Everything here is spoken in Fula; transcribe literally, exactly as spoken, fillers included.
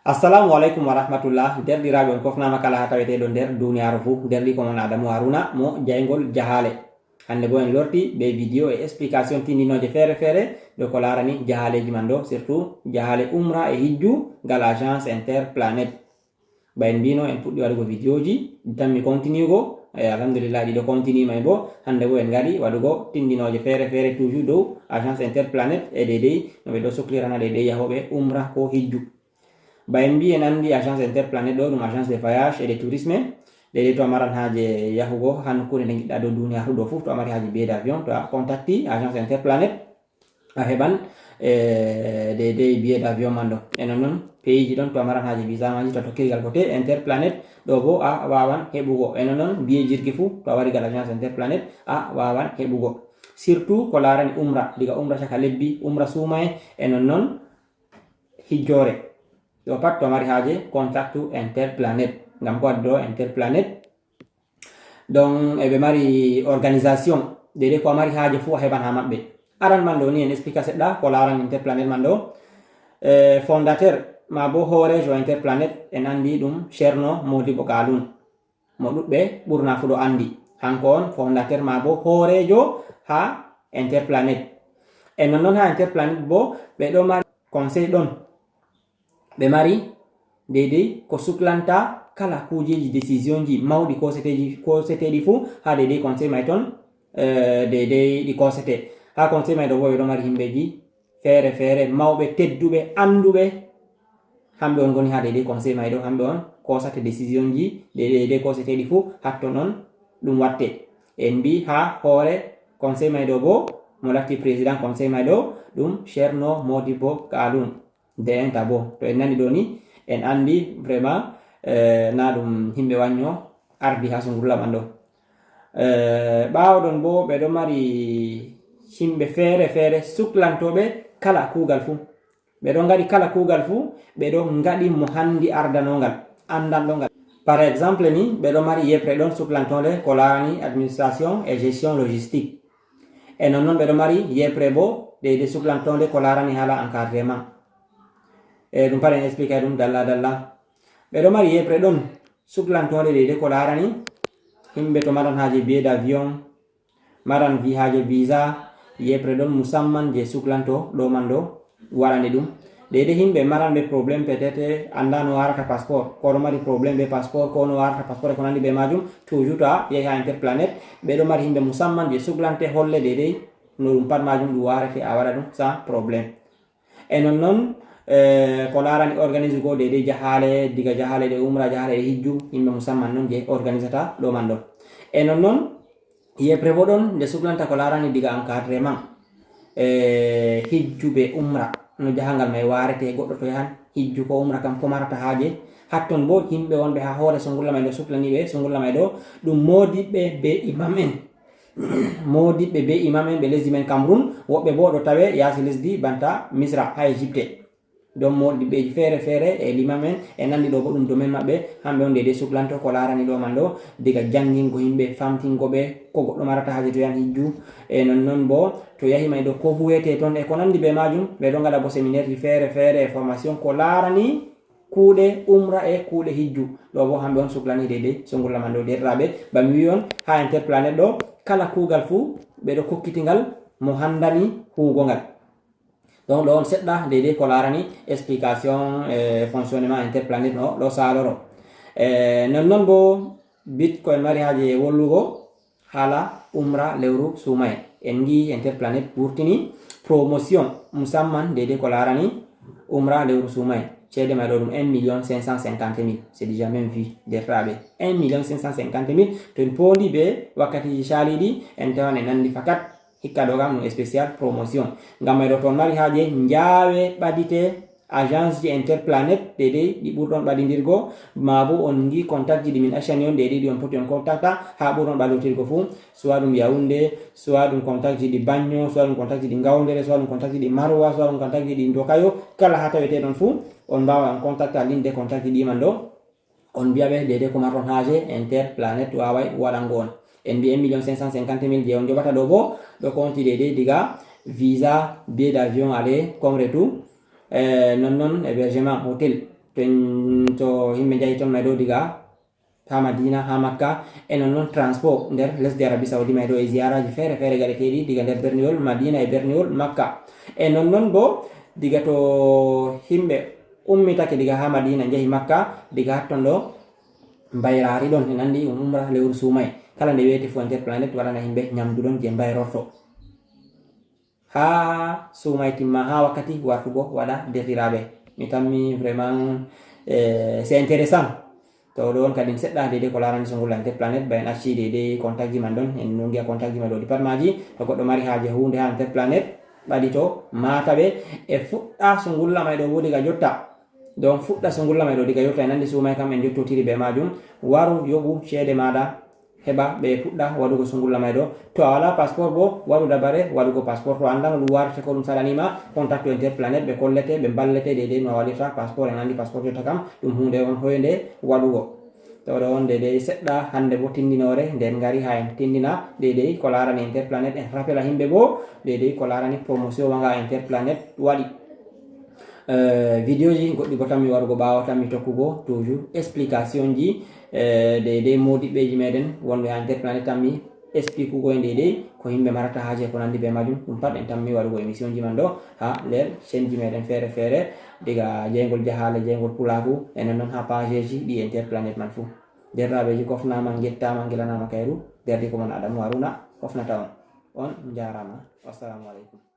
Assalamu aleykum wa rahmatullah. Derɗiraaɓe, on kofnaama kala haa taweteeɗo nder duniyaaru fuu. Derɗiiko mon Adamu Haruna mo jayngol jahaale. Hannde boo en lorti bee video e explication tindinooje feere-feere dow ko laarani jahaaleeji man ɗo, surtout jahaale umra e hijju ngal Agence Interplanet. Ba en mbino, en puɗɗi waɗugo videoji, ɗi tammi continugo. E alhamdulillah, ɗiɗo continue may boo. Hannde boo en ngari waɗugo tindinooje feere-feere toujours dow Agence Interplanet e deydey no ɓe ɗo suklirana deydey yahooɓe umra ko hijju. Ba en mbi, en anndi Agence Interplanet ɗo ɗum agence de voyage et de tourisme. Deydey to a maran haaje yahugo haa nokkuure nde ngiɗɗa dow duniyaaru ɗo fuu, to a mari haaje billet d'avion, to a contacti Agence Interplanet, a heɓan, eh, deydey billet d'avion man ɗo. E nonnon, peeji ɗon, to a maran haaje visa maaji, to tokkirgal fote Interplanet ɗo boo a waawan heɓugo. E nonnon, billet jirgi fuu, to a wari gal Agence Interplanet, a waawan heɓugo. Surtout ko laarani umra, diga umra caka lebbi, umra suumaye, e nonnon hijjoore. Ɗo pat to a mari haaje, contactu Interplanet. Ngam ko waɗi ɗo Interplanet? Donc, eɓe mari organisation. Deydey ko a mari haaje fuu a heɓan haa maɓɓe. Aran man ɗo ni en explica seɗɗa ko laarani Interplanet man ɗo. Eh, fondateur maa boo hooreejo Interplanet en anndi ɗum Ceerno Moodibo Kaaluun. Mo ɗuɗɓe ɓurna fuu ɗo anndi. Hanko on fondateur maa boo hooreejo haa Interplanet. E nonnon haa Interplanet boo ɓe ɗo mari conseil ɗon. Ɓe mari deydey ko suklanta kala kuujeeji, décisionji mawɗi kooseteeji, kooseteeɗi fuu haa deydey conseil may ton, eh, deydey ɗi koosete. Haa conseil may ɗo boo ɓe ɗo mari himɓeeji feere-feere, mawɓe, tedduɓe, annduɓe. Hamɓe on ngoni haa deydey conseil may ɗo, hamɓe on koosata décisionji deydey, deydey kooseteeɗi fuu, hatton on ɗum watte. En mbi haa hoore conseil may ɗo boo, mo latti président conseil may ɗo, ɗum Ceerno Moodibo Kaaluun. Nde enta boo, to en nani ɗo ni, en anndi vraiment, eh, na ɗum himɓe wanyo ardi haa sungulla man ɗo. Eh, ɓaawo ɗon boo, ɓe ɗo mari himɓe feere-feere suklantooɓe kala kuugal fuu. Ɓe ɗo ngaɗi kala kuugal fuu, ɓe ɗo ngaɗi mo handi ardanongal, anndanɗongal. Par exemple ni, ɓe ɗo mari yeɓre ɗon suklantoonde ko laarani administration et gestion logistique. E nonnon ɓe ɗo mari yeɓre boo deydey suklantoonde ko laarani haala encadrement. E ɗum pat en expliqué ɗum dalla dalla. Ɓe ɗo mari yeɓre ɗon suklantoonde deydey ko laarani himɓe to maran haaje billet d'avion, maran vi-, haaje visa, yeɓre ɗon musamman je suklanto ɗo man ɗo waɗani ɗum. Deydey himɓe maranɓe problème peut-être annda no warata passeport, ko ɗo mari problème be passeport, ko no warata passeport e ko nandi be majum, toujours to a yehi haa Interplanet, ɓe ɗo mari himɓe musamman je suklante holle deydey no ɗum pat majum ɗum warete a waɗa ɗum sans problème. E nonnon, eh, ko laarani organise go deydey jahaale, diga jahaale ɗe umra, jahaale ɗe hijju, yimɓe musamman non je organisata ɗo man ɗo. E nonnon, yeɓre boo ɗon nde suklanta ko laarani diga encadrement, eh, hijju be umra, no jahangal may warete, goɗɗo to yahan hijju ko umra kam ko marata haaje. Hatton boo yimɓe wonɓe haa hoore sungulla may ɗo suklani ɓe, sungulla may ɗo ɗum moodiɓɓe be imam en. Moodiɓɓe be imam en ɓe lesdi men Cameroun, woɓɓe boo ɗo tawe yaasi lesdi banta Misra haa Egypte. Ɗon moodiɓɓeji feere-feere e limam en e nandi ɗo boo ɗum domaine maɓɓe, hamɓe on deydey suklanto ko laarani ɗo man ɗo, diga janngingo yimɓe, famtingo ɓe ko goɗɗo marata haaje to yahan hijju. E nonnon boo to yahi may ɗo ko huwete ton e ko nandi be majum, ɓe ɗo ngaɗa boo séminaireji feere-feere e formation ko laarani kuuɗe umra e kuuɗe hijju. Ɗo boo hamɓe on suklani deydey sungulla man ɗo, deerɗiraaɓe. Ba mi wi on haa Interplanet ɗo, kala kuugal fuu ɓe ɗo kokkiti ngal mo handani huugo ngal. Donc ɗo on seɗɗa deydey ko laarani explication e fonctionnement Interplanet no ɗo saaloro. E nonnon boo bit ko en mari haaje wollugo, haala umra lewru suumaye. En ngi'i Interplanet wurtini promotion musamman deydey ko laarani umra lewru suumaye. Ceede may ɗo ɗum un million cinq cent cinquante mille. C'est déjà même vu, deerɗiraaɓe. Un million cinq cent cinquante mille. To en poondi be wakkatiiji caaliiɗi, en tawan e nandi fakat hikka ɗo kam ɗum spécial promotion. Ngam may ɗo to on mari haaje, njaawe ɓadite agence ji Interplanet deydey ɗi ɓurɗon ɓadindirgo, maa boo on ngi contact ji ɗi min accani on deydey ɗi on poti on contacta haa ɓurɗon ɓadindirgo fuu, soit ɗum Yaoundé, soit ɗum contact ji ɗi Bagno, soit ɗum contact ji ɗi Ngaoundéré, soit ɗum contact ji ɗi Maroua, soit ɗum contact ji ɗi Ndokayo, kala haa taweteɗon fuu, on mbaawa on contacta ligne de contact ji ɗi man ɗo. On mbi'a ɓe deydey ko marɗon haaje, Interplanet waaway waɗango on. En mbi'i un million cinq cent cinquante mille je on joɓata ɗo boo, ɗo konti deydey diga visa, billet d'avion aller comme retour, eh, nonnon hébergement hôtel. to yimɓe njahi ton may ɗo diga ha Madina, ha Makka, e non non transport nder lesdi Arabie Saoudi may ɗo, e ziyaraji feere feere gaɗeteɗi diga nder berniwol Madina e berniwol Makka. E non non bo diga to yimɓe ummitake diga ha Madina njahi Makka, diga hatton ɗo mbayrari ɗon e nandi um umra lewru suumay. Kala nde weeti fu Interplanet waɗana yimɓe nyamdu ɗon je mbayrorto. Ha suumay timma ha wakkati wartugo waɗa derɗiraaɓe. Mi tammi vraiment, eh, c'est intéressant. To ɗo on kadi seɗɗa deydey ko larani sungulla Interplanet, ba en acci deydey contact ji man ɗon, en nungiya contact ji man ɗo di pat maji. To goɗɗo mari haaje hunde ha Interplanet, ɓadi to mata ɓe e fuɗɗa sungulla may ɗo wodi ga jotta. Ɗon fuɗɗa sungulla may ɗo diga yotta e nandi suumay kam en jottotiri be majum. Waru yoɓu ceede maɗa, heɓa ɓe puɗɗa waɗugo sungulla may ɗo. To a wala passeport bo, waɗu dabare waɗugo passeport. To a annda no ɗum warete ko ɗum saɗanima, contact Interplanet, ɓe kollete, ɓe mballete deydey no a waɗirta passeport. En anndi passeport jotta kam ɗum huunde on hoynde waɗugo. To ɗo on deydey seɗɗa hannde bo tindinoore nden ngari ha en tindina deydey ko larani Interplanet, en rappela himɓe bo deydey ko larani promotion wa nga Interplanet waɗi. Eh, vidéo ji goɗɗi bo tammi warugo ɓaawo tammi tokkugo toujours explication ji, eh, deydey modiɓɓeji meɗen wonɓe ha Interplanet tammi expliquugo en deydey ko yimɓe marata haaje ko nandi be majum. Ɗum pat en tammi waɗugo émission ji man ɗo ha nder chaîne ji meɗen feere feere, diga jeyngol jahaale, jeyngol pulaaku, e non non ha page ji ɗi Interplanet man fuu. Derɗiraaɓeji kofnama, ngettama, ngelanama kayru. Derdi ko mon Adamu Haruna kofnata on. On njaarama. Wassalamu aleykum.